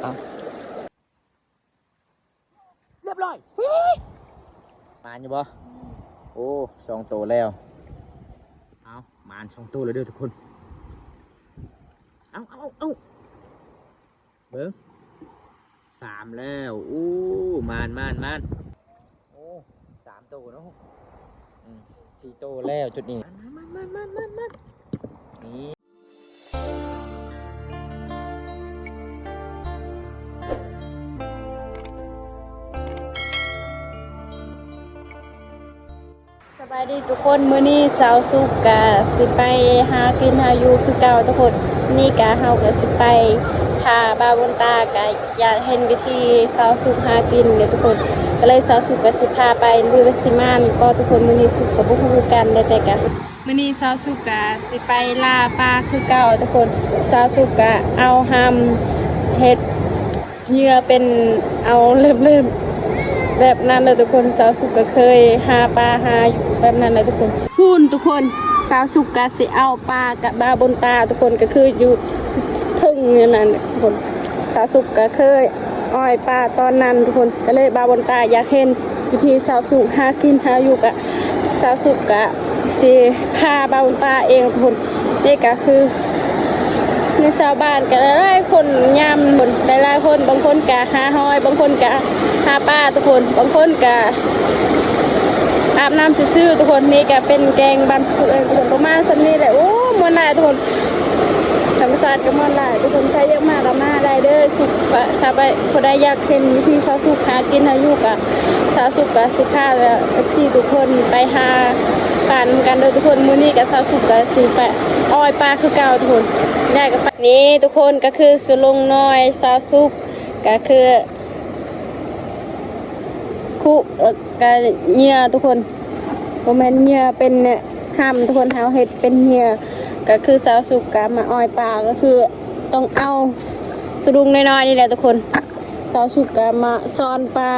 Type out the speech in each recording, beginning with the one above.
ເອົາ ຮຽບຮ້ອຍ ໝານຢູ່ບໍ່? ໂອ້ ສອງໂຕແລ້ວ. ເອົາ ໝານສອງໂຕແລ້ວເດີທຸກຄົນ. ເອົາ ເອົາ ເອົາ ເບິ່ງ ສາມແລ້ວ. ໂອ້ ໝານ ໝານ ໝານ. ໂອ້ ສາມໂຕເນາະ. ອືມ ສີ່ໂຕແລ້ວຈຸດນີ້. ມາ ມາ ມາ ນີ້. ສະບາຍດີທຸກຄົນ, ມື້ນີ້ສາວສຸກກະຊິໄປຫາກິນຫາຢູ່ຄືເກົ່າທຸກຄົນ. ນີ້ກະເຮົາກະຊິໄປຫາບ່າວບຸນຕາ, ກະຢາກເຫັນວິທີສາວສຸກຫາກິນເດ້ທຸກຄົນ, ກະເລີຍສາວສຸກກະຊິພາໄປ. ບໍ່ຮູ້ວ່າຊິມ່ານບໍ່ທຸກຄົນ, ມື້ນີ້ສຸກກະບໍ່ຮູ້ຄືກັນເດ້. ແຕ່ກະມື້ນີ້ສາວສຸກກະຊິໄປລ່າປາຄືເກົ່າທຸກຄົນ. ສາວສຸກກະເອົາຫຳເຮັດ ເຫຍື່ອເປັນ ເອົາເລັບໆ ແບບນັ້ນເລີຍທຸກຄົນ. ສາວສຸກກະເຄີຍຫາປາຫາຢູ່ແບບນັ້ນເລີຍທຸກຄົນ. ພຸ້ນທຸກຄົນ, ສາວສຸກກະຊິເອົາປາກັບບ່າວບຸນຕາທຸກຄົນ, ກະຄືຢູ່ເທິງນັ້ນທຸກຄົນ. ສາວສຸກກະເຄີຍອ້ອຍປາຕອນນັ້ນທຸກຄົນ, ກະເລີຍບ່າວບຸນຕາຢາກເຫັນວິທີສາວສຸກຫາກິນຫາຢູ່, ກະສາວສຸກກະຊິພາບ່າວບຸນຕາເອງທຸກຄົນ. ນີ້ກະຄື ມີຊາວບ້ານກະຫຼາຍໆຄົນ ຍາມຫຼາຍໆຄົນ, ບາງຄົນກະຫາຫອຍ, ບາງຄົນກະຫາປາທຸກຄົນ, ບາງຄົນກະອາບນ້ຳຊື່ໆທຸກຄົນ. ນີ້ກະເປັນແກ້ງບ້ານທຸກຄົນ, ປະມານສ່ຳນີ້ແຫຼະ. ໂອ້ ມ່ວນຫຼາຍທຸກຄົນ, ທຳມະຊາດກະມ່ວນຫຼາຍທຸກຄົນ. ໃຜຢາກມາກະມາໄດ້ເດີ. ສຸກ ຖ້າໄປ ຜູ້ໃດຢາກເຫັນວິທີສາວສຸກຫາກິນຫາຢູ່ກະ ສາວສຸກກະຊິພາເອັຟຊີທຸກຄົນໄປຫາປານຳກັນເດີທຸກຄົນ. ມື້ນີ້ກະສາວສຸກກະຊິໄປອ້ອຍປາຄືເກົ່າທຸກຄົນ. ໄດ້ກະໄປ. ນີ້ທຸກຄົນ, ກະຄືສຸລຸງນ້ອຍສາວສຸກ ກະຄືຄຸ ແລ້ວກະເຫຍື່ອທຸກຄົນ, ບໍ່ແມ່ນເຫຍື່ອ ເປັນຫຳທຸກຄົນ, ເຮົາເຮັດເປັນເຫຍື່ອ. ກະຄືສາວສຸກກະມາອ້ອຍປາ, ກະຄືຕ້ອງເອົາສະດຸງນ້ອຍໆນີ້ແຫຼະທຸກຄົນ. ສາວສຸກກະມາຊ້ອນປາ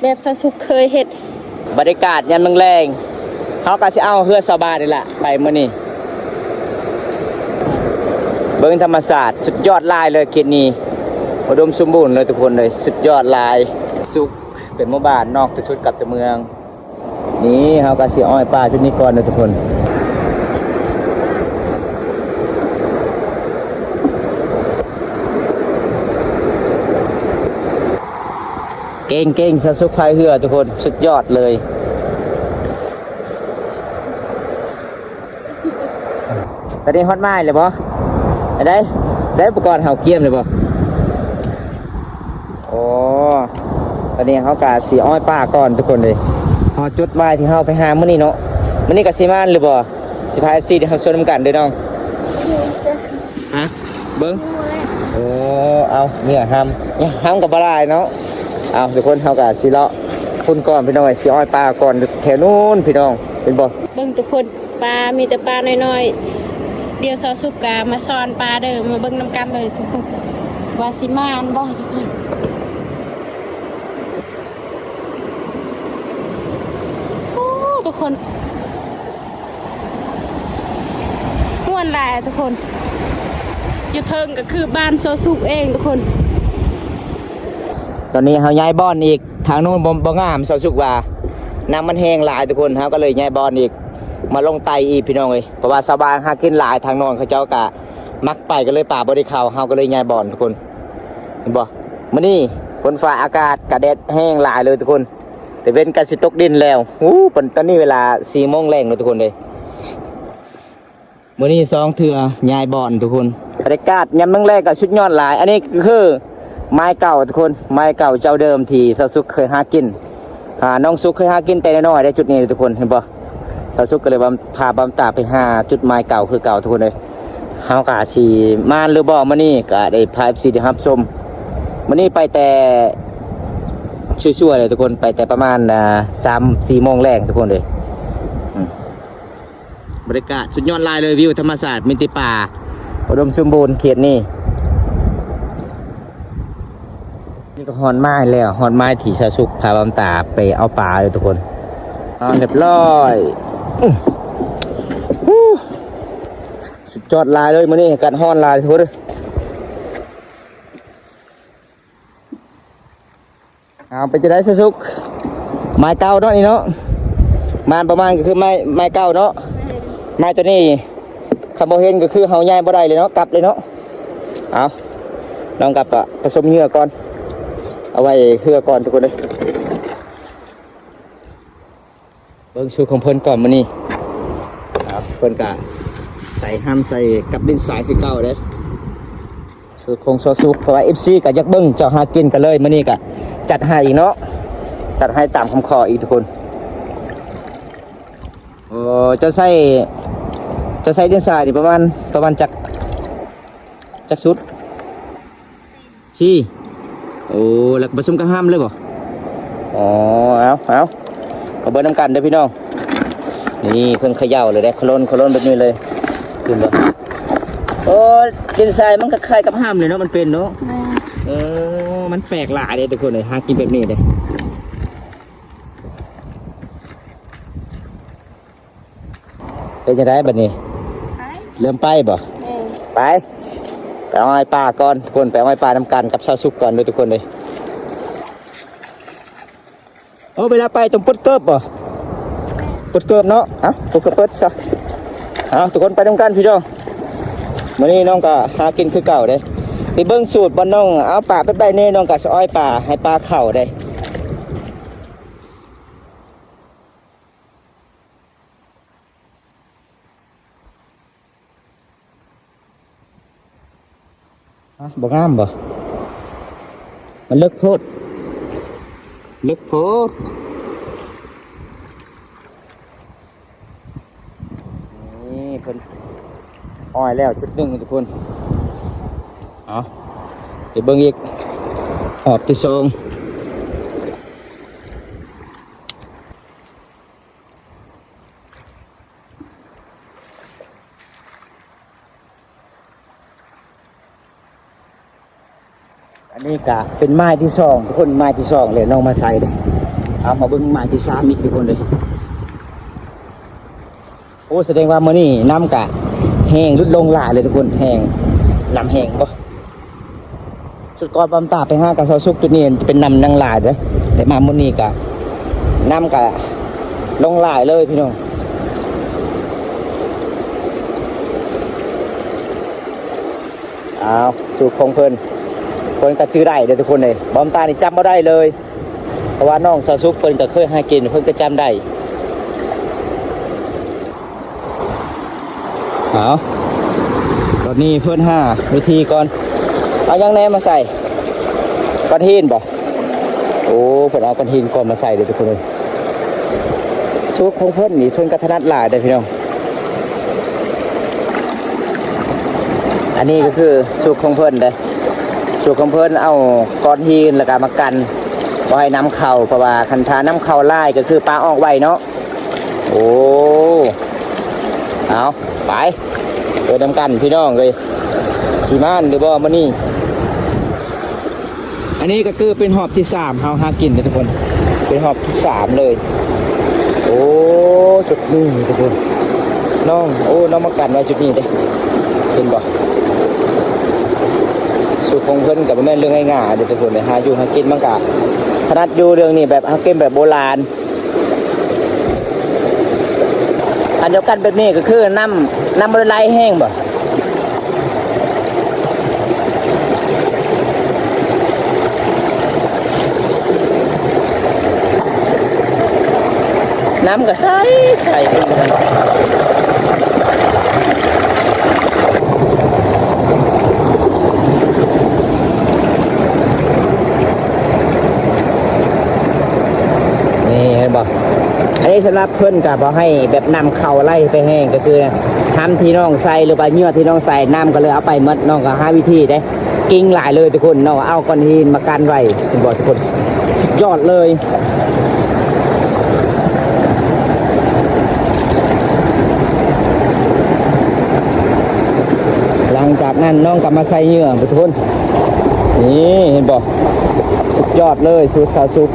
ແບບສາວສຸກເຄີຍເຮັດ. ບັນຍາກາດຍາມແລງໆ ເຮົາກະຊິເອົາເຮືອຊາວບ້ານນີ້ລະໄປມື້ນີ້. ເບິ່ງທຳມະຊາດ ສຸດຍອດຫຼາຍເລີຍເຂດນີ້, ອຸດົມສົມບູນເລີຍທຸກຄົນເລີຍ, ສຸດຍອດຫຼາຍ. ສຸກເປັນໝູ່ບ້ານນອກທີ່ສຸດກັບຕົວເມືອງ. ນີ້ເຮົາກະຊິອ້ອຍປາຈຸດນີ້ກ່ອນເດີທຸກຄົນ. ເກັ່ງໆ ສາວສຸກພາຍເຮືອທຸກຄົນ, ສຸດຍອດເລີຍ. ຕອນນີ້ຮອດໝາຍແລ້ວບໍ່? ໄດ້ ໄດ້ອຸປະກອນເຮົາກຽມແລ້ວບໍ່? ໂອ້ ຕອນນີ້ເຮົາກະຊິອ້ອຍປາກ່ອນທຸກຄົນເລີຍ. ຮອດຈຸດໝາຍທີ່ເຮົາໄປຫາມື້ນີ້ເນາະ, ມື້ນີ້ກະຊິໝານຫຼືບໍ່? ຊິພາເອັຟຊີໄດ້ຮັບຊົມນຳກັນເດີນ້ອງ. ຮະ ເບິ່ງ ໂອ້ ເອົາ ເຫຍື່ອຫຳ ຫຳກະບໍ່ຫຼາຍເນາະ. ເອົາ ທຸກຄົນ ເຮົາກະຊິເລາະພຸ້ນກ່ອນພີ່ນ້ອງເອີຍ, ຊິອ້ອຍປາກ່ອນແຖວນູ້ນພີ່ນ້ອງ ເຫັນບໍ່? ເບິ່ງທຸກຄົນ ປາ ມີແຕ່ປານ້ອຍໆ. ດຽວສາວສຸກກະມາຊ້ອນປາເດີ, ມາເບິ່ງນຳກັນເລີຍທຸກຄົນ ວ່າຊິໝານບໍ່ທຸກຄົນ. ໂອ້ ທຸກຄົນ ມ່ວນຫຼາຍທຸກຄົນ. ຢູ່ເທິງກະຄືບ້ານສາວສຸກເອງທຸກຄົນ. ຕອນນີ້ເຮົາຍ້າຍບ່ອນອີກ, ທາງນູ້ນບໍ່ ບໍ່ງາມ ສາວສຸກວ່າ ນ້ຳມັນແຫ້ງຫຼາຍທຸກຄົນ, ເຮົາກະເລີຍຍ້າຍບ່ອນອີກ ມາລົງໃຕ້ອີກພີ່ນ້ອງເອີຍ. ເພາະວ່າຊາວບ້ານຫາກິນຫຼາຍ, ທາງນອນເຂົາເຈົ້າກະມັກໄປ ກະເລີຍປາບໍ່ໄດ້ເຂົ້າ, ເຮົາກະເລີຍຍ້າຍບ່ອນທຸກຄົນ. ເຫັນບໍ່? ມື້ນີ້ຝົນຟ້າອາກາດກະແດດແຮງຫຼາຍເລີຍທຸກຄົນ, ແຕ່ເວັນກະຊິຕົກດິນແລ້ວ. ໂອ້ ຕອນນີ້ເວລາສີ່ໂມງແລງແລ້ວທຸກຄົນເອີຍ. ມື້ນີ້ສອງເທື່ອຍ້າຍບ່ອນທຸກຄົນ. ບັນຍາກາດຍາມແລງໆກະສຸດຍອດຫຼາຍ. ອັນນີ້ກະຄືໄມ້ເກົ່າທຸກຄົນ, ໄມ້ເກົ່າເຈົ້າເດີມທີ່ສາວສຸກເຄີຍຫາກິນ. ອ່າ ນ້ອງສຸກເຄີຍຫາກິນແຕ່ນ້ອຍໆໄດ໋ ຈຸດນີ້ທຸກຄົນ ເຫັນບໍ່? ສາວສຸກກະເລີຍວ່າ ພາບ່າວຕາໄປຫາຈຸດໄມ້ເກົ່າຄືເກົ່າທຸກຄົນເອີຍ. ເຮົາກະຊິມານຫຼືບໍ່ມື້ນີ້ ກະໄດ້ພາເອັຟຊີໄດ້ຮັບຊົມ. ມື້ນີ້ໄປແຕ່ ຊົ່ວໆເລີຍທຸກຄົນ, ໄປແຕ່ປະມານ ອ່າ ສາມສີ່ໂມງແລງທຸກຄົນເອີຍ. ອືມ ບັນຍາກາດສຸດຍອດຫຼາຍເລີຍ, ວິວທຳມະຊາດ ມີແຕ່ປ່າ ອຸດົມສົມບູນເຂດນີ້. ນີ້ກະຮອດໝາຍແລ້ວ, ຮອດໝາຍທີ່ສາວສຸກພາບ່າວຕາໄປເອົາປາເລີຍທຸກຄົນ. ເອົາ ຮຽບຮ້ອຍ. ອູ້ ສຸດຍອດຫຼາຍເລີຍມື້ນີ້, ອາກາດຮ້ອນຫຼາຍທຸກຄົນເອີຍ. ເອົາ ເປັນຈັ່ງໃດຊາວສຸກ? ໄມ້ເກົ່າເນາະນີ້ເນາະ ມານປະມານກໍຄືໄມ້ ໄມ້ເກົ່າເນາະ. ໄມ້ຕົວນີ້ຄັນບໍ່ເຫັນກໍຄືເຮົາຍ້າຍບໍ່ໄດ້ເລີຍເນາະ ກັບເລີຍເນາະ. ເອົາ ນ້ອງກັບປະສົມເຫຍື່ອກ່ອນ ເອົາໄວ້ເຫື່ອກ່ອນທຸກຄົນເອີຍ. ເບິ່ງສູດຂອງເພິ່ນກ່ອນມື້ນີ້. ເພິ່ນກະໃສ່ຮຳໃສ່ກັບດິນຊາຍຄືເກົ່າເດ້ ສູດຂອງຊາວສຸກ. ເພາະວ່າເອັຟຊີກະຢາກເບິ່ງເຈົ້າຫາກິນ ກະເລີຍມື້ນີ້ກະຈັດໃຫ້ອີກເນາະ ຈັດໃຫ້ຕາມຄຳຂໍອີກທຸກຄົນ. ໂອ້ ເຈົ້າໃຊ້ ເຈົ້າໃຊ້ດິນຊາຍນີ້ປະມານ ປະມານຈັກ ຈັກຊຸດ? ສີ່. ໂອ້ ແລ້ວກໍປະສົມກັບຮຳເລີຍບໍ່? ອໍ ເອົາ ເອົາ ມາເບິ່ງນຳກັນເດີພີ່ນ້ອງ. ນີ້ເພິ່ນເຂົາເຍົາເລີຍເດ້ ໂຄລນ ໂຄລນແບບນີ້ເລີຍ ເຫັນບໍ່? ໂອ້ ດິນຊາຍມັນກໍຄ້າຍກັບຮຳເລີຍເນາະ ມັນເປັນເນາະ. ແມ່ນ. ເອີ ມັນແປກຫຼາຍເດ້ທຸກຄົນເອີຍ ຫາກິນແບບນີ້ເດ້. ເປັນຈັ່ງໃດບັດນີ້? ໄປ ເລີ່ມໄປບໍ່? ແມ່ນ. ໄປ ໄປເອົາອ້ອຍປາກ່ອນທຸກຄົນ ໄປເອົາອ້ອຍປານຳກັນກັບຊາວສຸກກ່ອນເດີທຸກຄົນເອີຍ. ໂອ້ ເວລາໄປຕ້ອງປົດເກີບບໍ່? ປົດເກີບເນາະ. ເອົ້າ ປົດເກີບເປີດຊະ. ເອົາ ທຸກຄົນໄປນຳກັນພີ່ນ້ອງ. ມື້ນີ້ນ້ອງກໍຫາກິນຄືເກົ່າເດ້ ໄປເບິ່ງສູດບ່ອນນ້ອງເອົາປາແບບໃດແດ່ ນ້ອງກໍຊິອ້ອຍປາໃຫ້ປາເຂົ້າເດ້. ຮະ ບໍ່ງາມບໍ່? ມັນເລິກໂພດ ເລິກໂພດ. ນີ້ເພິ່ນອ້ອຍແລ້ວຈຸດໜຶ່ງທຸກຄົນ. ເອົາ ໄປເບິ່ງອີກຮອບທີສອງ. ອັນນີ້ກະເປັນໄມ້ທີສອງທຸກຄົນ ໄມ້ທີສອງເລີຍນ້ອງມາໃສ່ເດ້. ເອົາ ມາເບິ່ງໄມ້ທີສາມອີກທຸກຄົນເລີຍ. ໂອ້ ສະແດງວ່າມື້ນີ້ນ້ຳກະແຮງ ຫຼຸດລົງຫຼາຍເລີຍທຸກຄົນ ແຮງ ນ້ຳແຮງບໍ່? ຊຸດກ່ອນບຳຕາໄປຫາກັບຊາວສຸກ ຈຸດນີ້ຈະເປັນນ້ຳຍັງຫຼາຍເດ້ ແຕ່ມາມື້ນີ້ກະນ້ຳກະລົງຫຼາຍເລີຍພີ່ນ້ອງ. ອ້າວ ສູດຂອງເພິ່ນ ເພິ່ນກະຈື່ໄດ້ເດີທຸກຄົນເອີຍ ບຳຕານີ້ຈຳບໍ່ໄດ້ເລີຍ. ເພາະວ່ານ້ອງຊາວສຸກເພິ່ນກໍເຄີຍຫາກິນ ເພິ່ນກໍຈຳໄດ້. ເອົາ ຕອນນີ້ເພິ່ນຫາວິທີກ່ອນ ເອົາຫຍັງແດ່ມາໃສ່? ກ້ອນຫີນບໍ່? ໂອ້ ເພິ່ນເອົາກ້ອນຫີນກ່ອນມາໃສ່ເດີທຸກຄົນເອີຍ. ສູດຂອງເພິ່ນນີ້ ເພິ່ນກໍຖະໜັດຫຼາຍເດ້ພີ່ນ້ອງ. ອັນນີ້ກໍຄືສູດຂອງເພິ່ນເດ້ ສູດຂອງເພິ່ນເອົາກ້ອນຫີນແລ້ວກໍມາກັນບໍ່ໃຫ້ນ້ຳເຂົ້າ ເພາະວ່າຄັນຖ້ານ້ຳເຂົ້າຫຼາຍກໍຄືປາອອກໄວເນາະ. ໂອ້ ເອົາ ໄປ ໄປນຳກັນພີ່ນ້ອງເອີຍ ຊິມານຫຼືບໍ່ມື້ນີ້? ອັນນີ້ກໍຄືເປັນຮອບທີສາມ ເຮົາຫາກິນເດ້ທຸກຄົນ ເປັນຮອບທີສາມເລີຍ. ໂອ້ ຈຸດນີ້ທຸກຄົນ ນ້ອງ ໂອ້ ນ້ອງມາກັນໄວ້ຈຸດນີ້ເດ້ ເຫັນບໍ່? ສູດຂອງເພິ່ນກໍບໍ່ແມ່ນເລື່ອງງ່າຍໆເດ້ທຸກຄົນ ຫາຢູ່ຫາກິນມັນກໍຖະໜັດຢູ່ເລື່ອງນີ້ ແບບຫາກິນແບບໂບລານ. ອັນດຽວກັນແບບນີ້ກໍຄືນ້ຳ ນ້ຳບໍ່ໄດ້ໄຫຼແຮງບໍ່? ນ້ຳກໍໃສ ໃສ. ນີ້ເຫັນບໍ່? ອັນນີ້ສຳລັບເພິ່ນກໍບໍ່ໃຫ້ແບບນ້ຳເຂົ້າໄຫຼໄປແຮງ ກໍຄືທຳທີ່ນ້ອງໃສ່ ຫຼືວ່າເຫຍື່ອທີ່ນ້ອງໃສ່ ນ້ຳກໍເລີຍເອົາໄປໝົດ. ນ້ອງກໍຫາວິທີເດ້ ກິ່ງຫຼາຍເລີຍທຸກຄົນ. ນ້ອງເອົາກ້ອນຫີນມາກັນໄວ້ ເຫັນບໍ່ທຸກຄົນ? ສຸດຍອດເລີຍ. ຫຼັງຈາກນັ້ນນ້ອງກໍມາໃສ່ເຫຍື່ອທຸກຄົນ. ນີ້ເຫັນບໍ່? ສຸດຍອດເລີຍ ສູດຊາວສຸກ.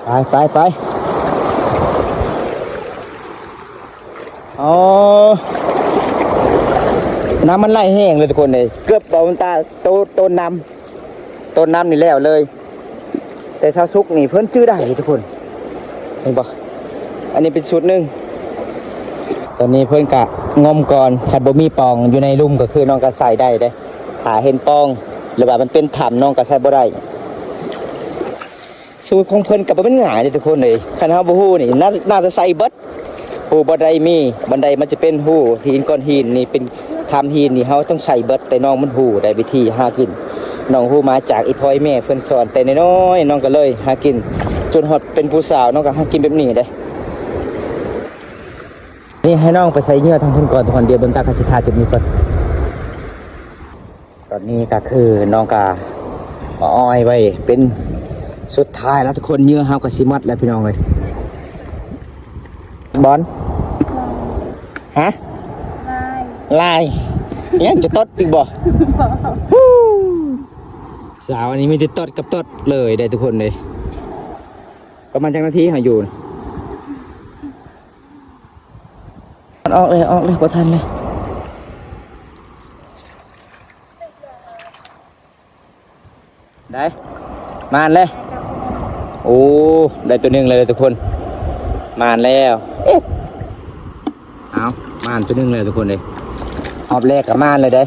ໄປ ໄປ ໄປ. ອໍ ນ້ຳມັນໄຫຼແຮງເລີຍທຸກຄົນເອີຍ ເກືອບເບົາຕາໂຕ ໂຕນ້ຳ. ຕົ້ນນ້ຳນີ້ແລ້ວເລີຍ. ແຕ່ຊາວສຸກນີ້ເພິ່ນຈື່ໄດ້ທຸກຄົນ ເຫັນບໍ່? ອັນນີ້ເປັນຊຸດໜຶ່ງ. ຕອນນີ້ເພິ່ນກະງົມກ່ອນ, ຄັນບໍ່ມີປ່ອງຢູ່ໃນລຸ່ມກໍຄືນ້ອງກໍໃສ່ໄດ້ເດ້. ຖ້າເຫັນປ່ອງ ຫຼືວ່າມັນເປັນຖ້ຳ ນ້ອງກໍໃສ່ບໍ່ໄດ້. ສູດຂອງເພິ່ນກໍບໍ່ແມ່ນງ່າຍເດ້ທຸກຄົນເອີຍ. ຄັນເຮົາບໍ່ຮູ້ນີ້ ໜ້າ ໜ້າຈະໃສ່ເບິດ. ຮູ້ບໍ່ໄດ້ມີ ບັນໄດມັນຈະເປັນຮູຫີນ ກ້ອນຫີນນີ້ເປັນຖ້ຳຫີນນີ້ ເຮົາຕ້ອງໃສ່ເບິດ. ແຕ່ນ້ອງມັນຮູ້ໄດ້ວິທີຫາກິນ. ນ້ອງຮູ້ມາຈາກອີ່ພໍ່ອີ່ແມ່ເພິ່ນສອນແຕ່ນ້ອຍໆ ນ້ອງກໍເລີຍຫາກິນ ຈົນຮອດເປັນຜູ້ສາວ ນ້ອງກໍຫາກິນແບບນີ້ເດ້. ນີ້ໃຫ້ນ້ອງໄປໃສ່ເຫຍື່ອທາງພຸ້ນກ່ອນທຸກຄົນ. ດຽວບໍ່ຕາກະຊິຖ່າຍຈຸດນີ້ກ່ອນ. ຕອນນີ້ກໍຄືນ້ອງກໍມາອ້ອຍໄວ້ເປັນສຸດທ້າຍແລ້ວທຸກຄົນ. ເຫຍື່ອເຮົາກໍຊິໝົດແລ້ວພີ່ນ້ອງເອີຍ. ບອນ ຮະ? ລາຍ ລາຍ. ຍັງຈະຕົດອີກບໍ່? ບໍ່. ສາວອັນນີ້ມີແຕ່ຕົດກັບຕົດເລີຍເດ້ທຸກຄົນເດ້. ປະມານຈັກນາທີເຮົາຢູ່? ອອກເລີຍ ອອກເລີຍ ບໍ່ທັນເລີຍ. ໄດ້ ມານເລີຍ. ໂອ້ ໄດ້ຕົວໜຶ່ງແລ້ວທຸກຄົນ ມານແລ້ວ. ເອະ ເອົາ ມານຕົວໜຶ່ງແລ້ວທຸກຄົນເອີຍ. ຮອບແລກກໍມານເລີຍເດ້.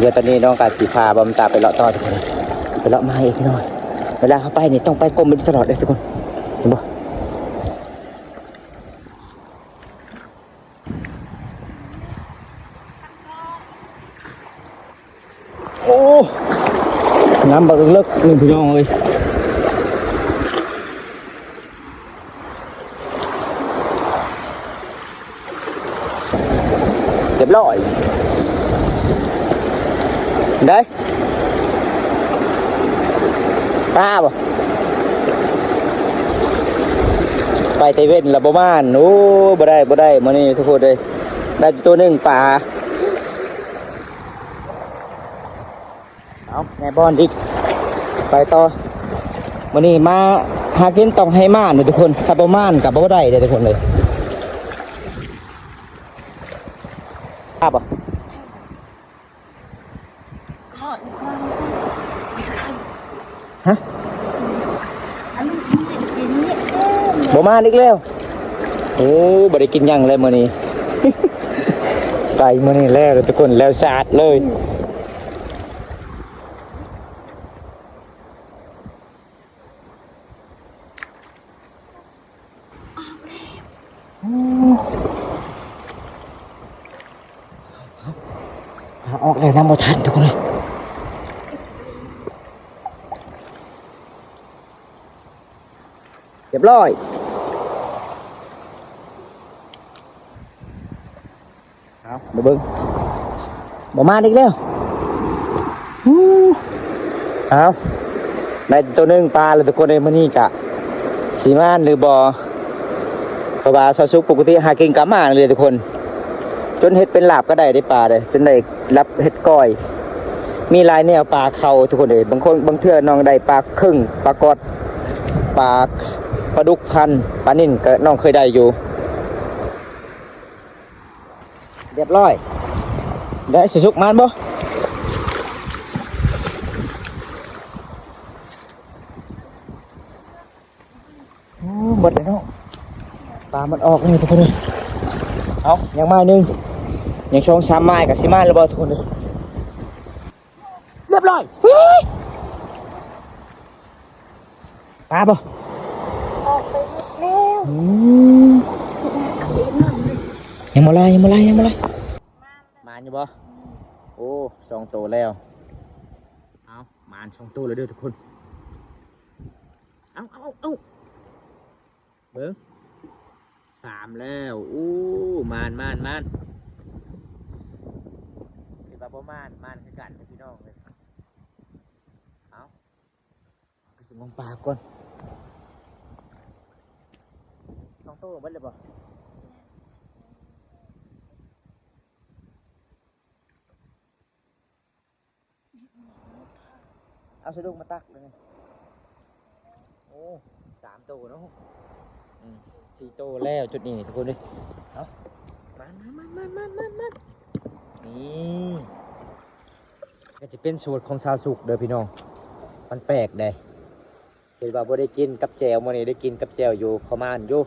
ດຽວຕອນນີ້ນ້ອງກໍຊິພາບອມຕາໄປເລາະຕໍ່ທຸກຄົນ ໄປເລາະມາອີກໜ້ອຍ. ເວລາເຮົາໄປນີ້ຕ້ອງໄປກົ້ມໄປຕະຫຼອດເດ້ທຸກຄົນ ເຫັນບໍ່? ໂອ້ ນ້ຳບັກເລິກໆ ນີ້ພີ່ນ້ອງເອີຍ. ຮຽບຮ້ອຍ ໄດ້ ປາບໍ່? ໄປແຕ່ເວັນລະບໍ່ມານ. ໂອ້ ບໍ່ໄດ້ ບໍ່ໄດ້ ມື້ນີ້ທຸກຄົນເອີຍ. ໄດ້ໂຕໜຶ່ງປາ. ເອົາ ໃນບ່ອນອີກ ໄປຕໍ່. ມື້ນີ້ມາຫາກິນຕ້ອງໃຫ້ມານເດີທຸກຄົນ. ຖ້າບໍ່ມານກໍບໍ່ໄດ້ເດີທຸກຄົນເອີຍ. ປາບໍ່? ຮະ? ບໍ່ມາອີກແລ້ວ. ໂອ້ ບໍ່ໄດ້ກິນຫຍັງເລີຍມື້ນີ້. ໄປມື້ນີ້ແລ້ວທຸກຄົນ ແລ້ວສາດເລີຍ. ປາອອກແລ້ວ ນຳບໍ່ທັນທຸກຄົນເອີຍ. ຮຽບຮ້ອຍ. ເອົາ ມາເບິ່ງ ບໍ່ມານອີກແລ້ວ. ເອົາ ໄດ້ໂຕໜຶ່ງປາແລ້ວທຸກຄົນເອີຍ. ມື້ນີ້ກະຊິມານຫຼືບໍ່ ເພາະວ່າຊາວສຸກປົກກະຕິຫາກິນກະມານເລີຍທຸກຄົນ. ຈົນເຮັດເປັນລາບກໍໄດ້ເດ້ປາເດ້ ຈົນໄດ້ລາບເຮັດກ້ອຍ. ມີຫຼາຍແນວປາເຂົ້າທຸກຄົນເອີຍ. ບາງຄົນ ບາງເທື່ອນ້ອງໄດ້ປາເຄິງ ປາກອດ ປາ ປາດຸກພັນ ປານິນ ກໍນ້ອງເຄີຍໄດ້ຢູ່. ຮຽບຮ້ອຍ. ໄດ້ສຸກໆ ມານບໍ່? ໂອ້ ໝົດແລ້ວເນາະ ປາມັນອອກແລ້ວທຸກຄົນເອີຍ. ເອົາ ຍັງໄມ້ໜຶ່ງ ຍັງສອງສາມໄມ້ກໍຊິມານແລ້ວບໍ່ທຸກຄົນເອີຍ. ຮຽບຮ້ອຍ. ປາບໍ່? ອອກໄປໝົດແລ້ວ. ອືມ ສຸດຍອດເລີຍ. ຍັງບໍ່ຫຼາຍ ຍັງບໍ່ຫຼາຍ ຍັງບໍ່ຫຼາຍ. ມານຢູ່ບໍ່? ໂອ້ ສອງໂຕແລ້ວ. ເອົາ ມານສອງໂຕແລ້ວເດີທຸກຄົນ. ເອົາ ເອົາ ເອົາ ເອົາ ເບິ່ງ ສາມແລ້ວ. ໂອ້ ມານ ມານ ມານ. ຄິດວ່າບໍ່ມານ ມານຄືກັນເດີພີ່ນ້ອງເອີຍ. ເອົາ ກໍຊິງມປາກ່ອນ. ສອງໂຕເບິດແລ້ວບໍ່? ເອົາສະດຸ້ງມາຕັກເລີຍ. ໂອ້ ສາມໂຕເນາະ. ອືມ ສີ່ໂຕແລ້ວຈຸດນີ້ທຸກຄົນເອີຍ. ເອົາ ມານ ມານ ມານ. ນີ້ ກໍຈະເປັນສູດຂອງຊາວສຸກເດີພີ່ນ້ອງ. ມັນແປກເດ້ ເຫັນວ່າບໍ່ໄດ້ກິນກັບແຈ່ວ ມື້ນີ້ໄດ້ກິນກັບແຈ່ວຢູ່ເຂົ້າມານຢູ່.